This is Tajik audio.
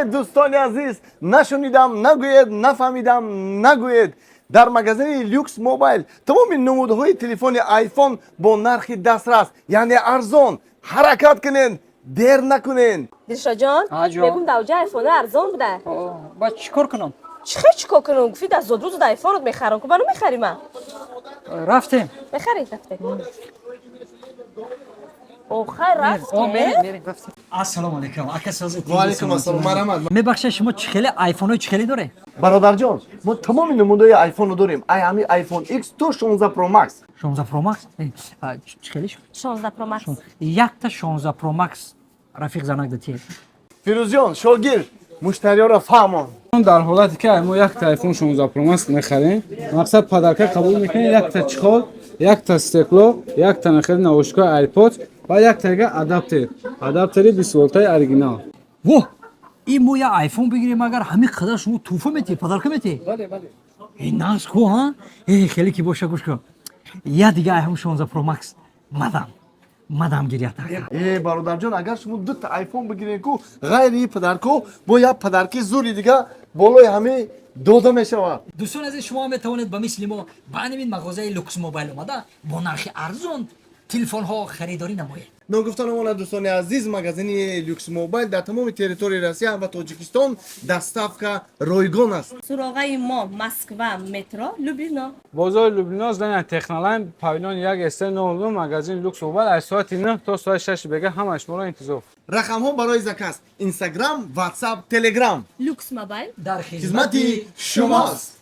Дӯстони азиз, нашунидам нагӯед, нафаҳмидам нагӯед. Дар магазини Люкс Мобайл тамоми намудҳои телефони Айфон бо нархи дастрас, яъне арзон. Ҳаракат кунед, дер накунед. Дилшодҷон. А, ҷон. Мегум, давҷа айфона арзон буда. Баъд чӣ кор кунам? Чӣ хел чӣ кор кунам? Гуфти, дар зодрӯзу да айфонот мехарам ку, бану мехарӣ ма? Рафтем. Мехарӣ, рафте. Охай, О, рафте. мерем, мерем, рафтем. Ассалому алайкум, ака, созед? Ва алайкум ассалом, марҳамат. Мебахшед, шумо чӣ хеле айфонҳои чӣ хеле доред? Бародарҷон, мо тамоми намудҳои айфонро дорем, ай ҳами Айфон X то 16 Pro Max. 16 Pro Max. Чӣ хеле шуд? 16 Pro Max. Якта 16 Pro Max рафиқ занак датие. Фирӯзҷон, шогирд, муштариёро фаҳмон. Дар ҳолате ки мо якта iPhone 16 Pro Max мехарем, мақсад, подарка қабул мекунем: якта чехол, якта стекло, якта нахели наушникои AirPods ва яктага адаптер, адаптери 20 волтаи оригинал. Во, ин мо я айфон бигирем, агар ҳамин қадар шумо тӯҳфа метиҳед, подарка метиҳед? Бале. Э, нағз ку, ҳа. Э, хеле ки боша, гӯш кун, я дига айфон 16 Pro Max мадам гирят, ака. Э, бародарҷон, агар шумо дута айфон бигиред ку, ғайри подарко бо як подарки зури дига болои ҳамин дода мешавад. Дӯстони азиз, шумо метавонед ба мисли мо ба ҳамин мағозаи Люкс Мобайл омада, бо нархи арзон телефонҳо харидорӣ намоед. Ногуфта намонад, дӯстони азиз, магазини Люкс Мобайл дар тамоми территорияи Россия ва Тоҷикистон доставка ройгон аст. Суроғаи мо: Москва, метро Люблино. Бозори Люблино, здания Технолайн, павильон 1, СТ 02, магазин Люкс Мобайл аз соати 9 то соати 6 бега ҳама шуморо интизор. Рақамҳо барои заказ: Инстаграм, Ватсап, Телеграм. Люкс Мобайл дар хизмати шумост.